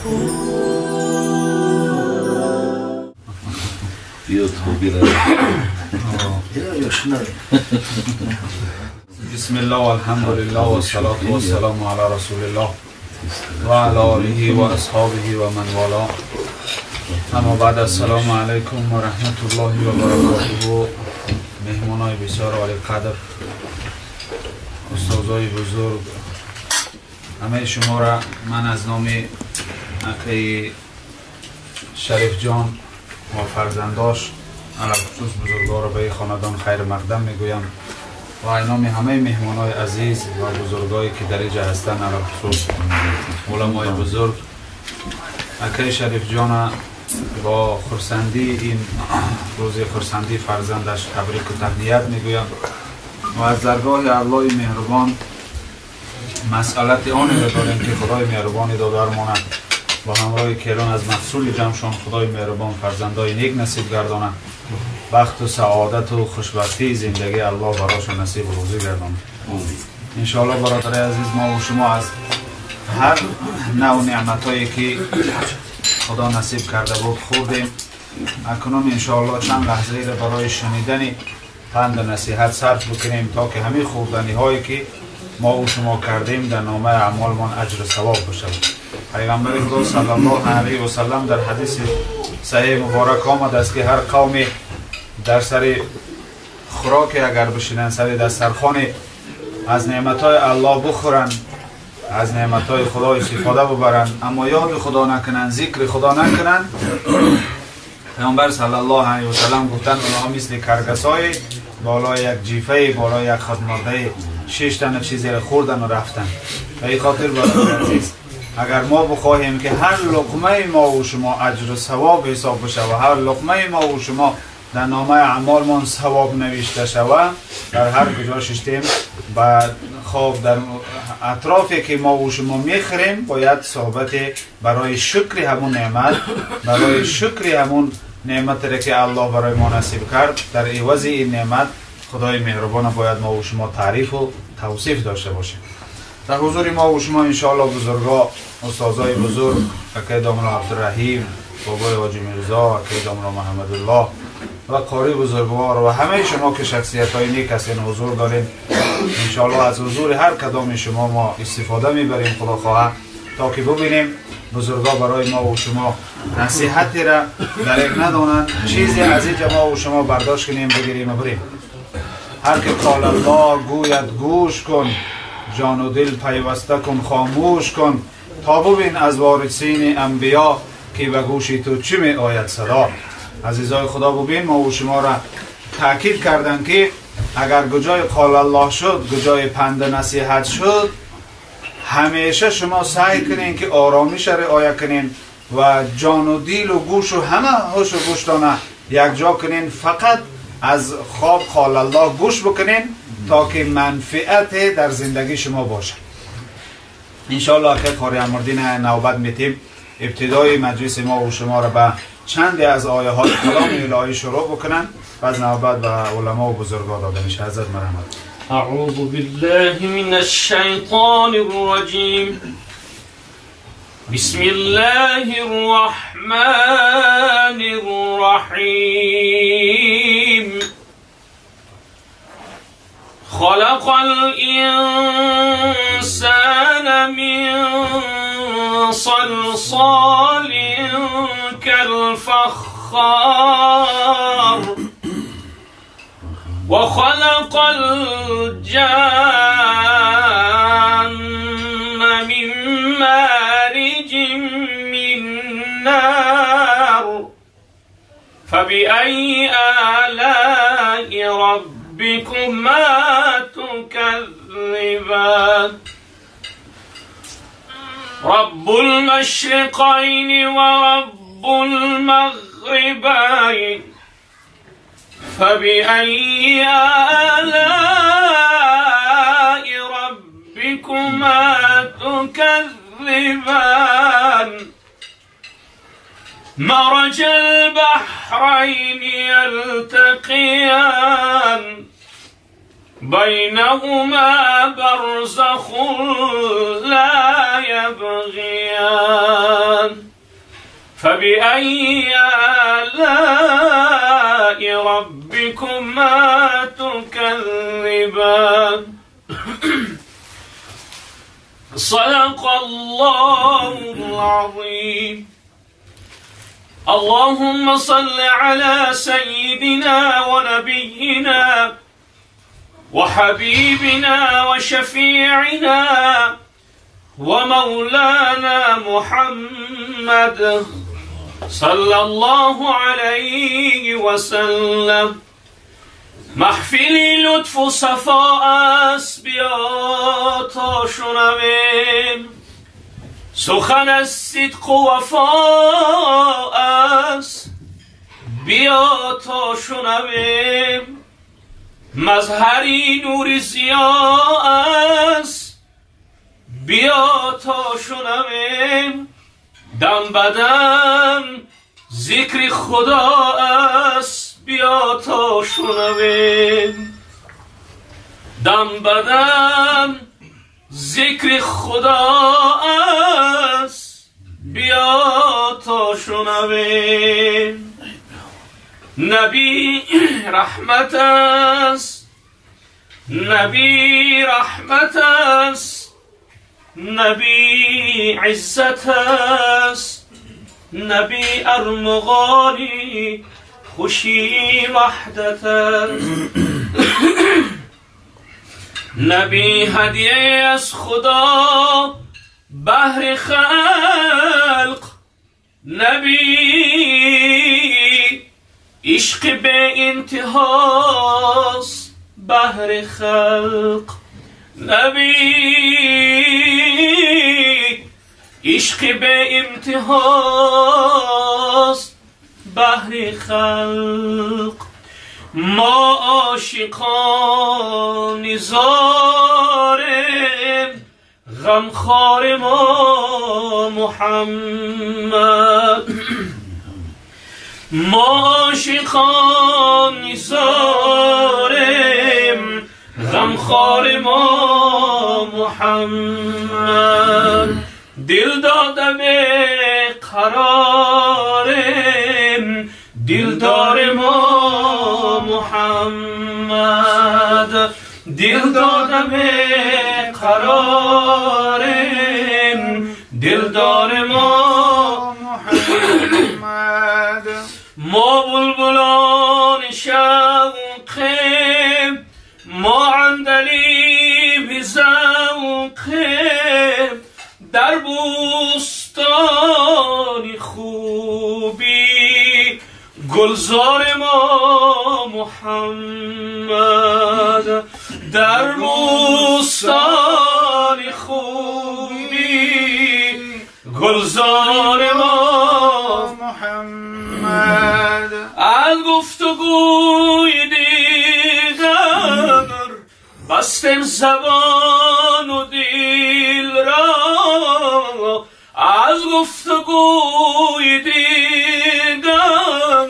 بسم الله والحمد لله والصلاة والسلام على رسول الله وعلى آله و اصحابه و من والاه. اما بعد، السلام علیکم و رحمت الله و برکاته. مهمانای بسیار عالی قدر، استادای بزرگ، همه شما را من از نام اکای شریف جان و فرزنداش علیخصوص بزرگوار به خاندان خیر مقدم میگویم و نام همه مهمانای عزیز و بزرگایی که در اینجا هستند، علیخصوص علمای بزرگ، اکای شریف جان با خرسندی این روز خرسندی فرزندش تبریک و تهنیت میگویم و از درگاه الله مهربان مسئلت آن را داریم که خدای مهربانی دادرمانه با همراه کلان از محصول جمعشان خدای مهربان فرزندای نیک نصیب گردانه، بخت و سعادت و خوشبختی زندگی الله براشون نصیب و روزی گردانه. انشاءالله برادرای عزیز، ما و شما از هر نوع نعمتایی که خدا نصیب کرده بود خوردیم. اکنون انشاءالله چند لحظه را برای شنیدن پند و نصیحت صرف بکنیم تا که همه خوردنی هایی که ما و شما کردیم در نامه اعمالمان اجر و ثواب بشود. پیغمبر خدا صلی الله علیه و سلم در حدیث صحیح مبارک آمده است که هر قومی در سر خوراک اگر بشینند، سر دسترخوان از نعمتهای الله بخورند، از نعمتهای خدا استفاده ببرند، اما یاد خدا نکنند، ذکر خدا نکنند، پیامبر صلی الله علیه و سلم گفتند اونها مثل کرگسای بالای یک جیفه، بالای یک خدمرده شش تن چیزی را خوردن و رفتن. به این خاطر برادر عزیز، اگر ما بخواهیم که هر لقمه ما و شما اجر و ثواب حساب بشه و هر لقمه ما و شما در نامه اعمالمان ثواب نوشته شود، در هر کجا ششتیم و خواب در اطرافی که ما و شما میخوریم باید صحبت برای شکر همون نعمت، برای شکر همون نعمت را که الله برای ما نصیب کرد، در عوض این نعمت خدای مهربان باید ما و شما تعریف و توصیف داشته باشیم. در حضور ما و شما انشاءالله بزرگا، استادای بزرگ، اکای داملا عبدالرحیم، بابای حاجی میرزا، اکای داملا محمدالله و قاری بزرگوار و همه شما که شخصیت های نیک هستین حضور دارین، انشاءالله از حضور هر کدام شما ما استفاده میبریم خدا خواهد، تا که ببینیم بزرگا برای ما و شما نصیحتی را دریغ ندانند، چیزی از اینجا ما و شما برداشت کنیم، بگیریم و بریم. هر که قال الله گوید گوش کن، جان و دل پیوسته کن خاموش کن، تا ببین از وارثین انبیا که به گوش تو چی می آید صدا. عزیزای خدا، ببین ما و شما را تاکید کردن که اگر گجای قال الله شد، گجای پند نصیحت شد، همیشه شما سعی کنین که آرامش را رعایت کنین و جان و دل و گوش و همه هوش و گوشتانه یک جا کنین، فقط از خواب قال الله گوش بکنین تا که منفعت در زندگی شما باشه. انشاءالله که قاری امردین نوبت میتیم ابتدای مجلس ما و شما را به چند از آیه های کلام الهی شروع بکنن و از نوبت به علما و بزرگا داده میشه. حضرت مرحمت. اعوذ بالله من الشیطان الرجیم. بسم الله الرحمن الرحیم. خلق الإنسان من صلصال كالفخار وخلق الجان من مارج من نار فبأي آلاء ربكما تكذبان رب المشرقين ورب المغربين فبأي آلاء ربكما تكذبان مرج البحرين يلتقيان بينهما برزخ لا يبغيان. فبأي آلاء ربكما تكذبان. صدق الله العظيم. اللهم صل على سيدنا ونبينا وحبيبنا وشفيعنا ومولانا محمد صلى الله عليه وسلم. محفلی لطف و صفا است، بیا تا شنویم. سخن از صدق و وفا است، بیا تا شنویم. مظهری نور ضیا است، بیا تا شنویم. دم بدم ذکر خدا است، بیا تا شنویم. دم بدم ذکر خدا است، بیا تا شنویم. نبی رحمت است، نبی رحمت است، نبی عزت است، نبی ارمغانی خوشی وحدت است. نبی هدیه از خدا بهر خلق، نبی عشق به انتهاست بهر خلق، نبی عشق به انتهاست بهر خلق. ما عاشقان زاریم، غمخوار ما محمد. ما عاشقان زاریم، غمخوار ما محمد. دل داده به قراریم، دلدار ما محمد. دل داده به قراریم، دلدار ما محمد. ما بلبلان شوقیم، ما عندلیب ذوقیم، در بوستان خوبی گلزار ما محمد. در بوستان خوبی گلزار ما محمد. از گفتگوی دیگر بستم زبان و دل را، از گفتگوی دیگر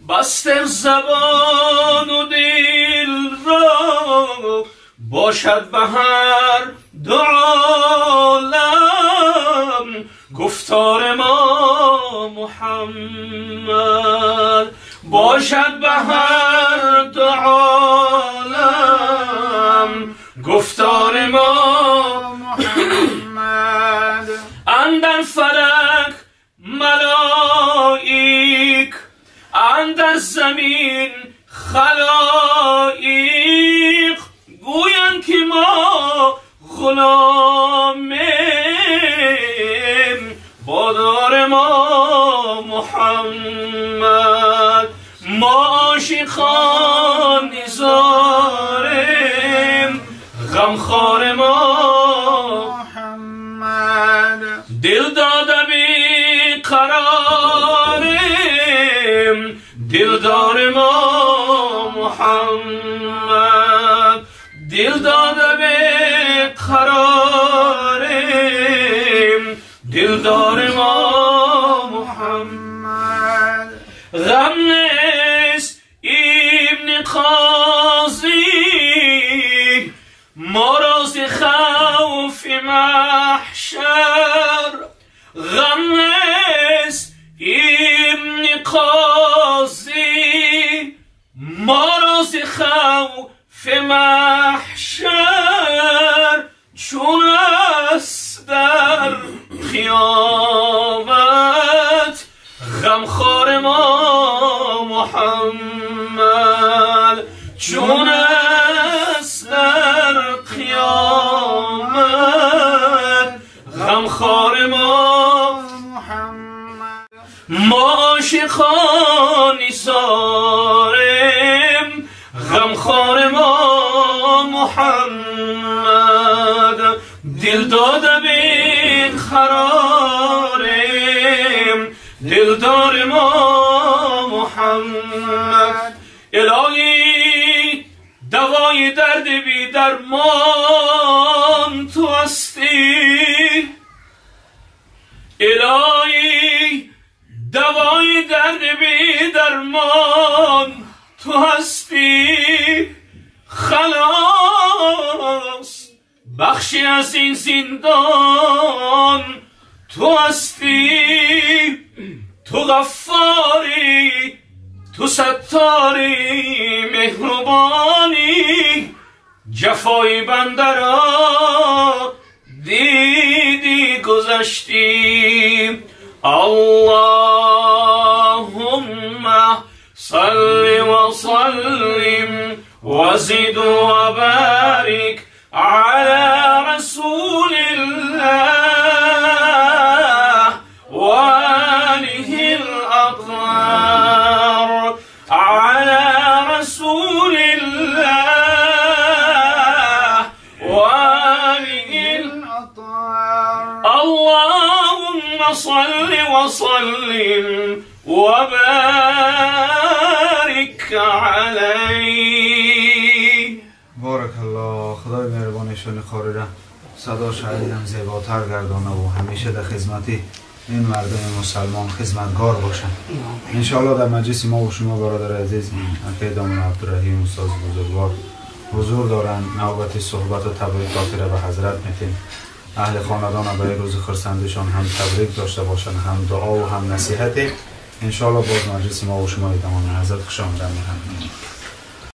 بستم زبان و دل را. باشد به هر دو عالم گفتار ما محمد. باشد به هر دو عالم گفتار ما محمد. اندر فلک ملائک، اندر زمین خلایق، گویند که ما غلامیم، بادار ما محمد. ما عاشقان زاریم، غمخوار ما محمد. دل داده بی قراریم، دلدار ما محمد. دل داده بی قراریم، دلدار ما محمد. غم نیست ابن قاضی، ما راز خوف محشر. غم محشر چون است در قیامت غمخوار ما محمد چون است در قیامت غمخوار ما محمد. ما عاشقان ایثاریم غمخوار ما محمد دل داده بین قراریم دلدار ما محمد. الهی دوای درد بی درمان تو هستی، الهی دوای درد بی درمان تو هستی. خلاص بخشی از این زندان تو هستی، تو غفاری تو ستاری مهربانی، جفای بنده را دیدی گذشتی. اللهم صل وسلم وزد وبارك على رسول الله وآله الأطهار، على رسول الله وآله الأطهار. اللهم صل وسلم وبارك عليه. بارک الله. خدای مهربان ایشان قاری را صداش عزیزم زیباتر گردانه و همیشه در خدمت این مردم مسلمان خدمتگار باشند. انشاءالله در مجلس ما و شما برادر عزیز اکه دامن عبدالرحیم استاد بزرگوار حضور دارند. نوبت صحبت و تبریکات را به حضرت میتیم. اهل خاندان برای روز خرسندشان هم تبریک داشته باشند، هم دعا و هم نصیحت. انشاءالله باز مجلس ما و شما ادامه. حضرت خوش آمدن می‌کنم.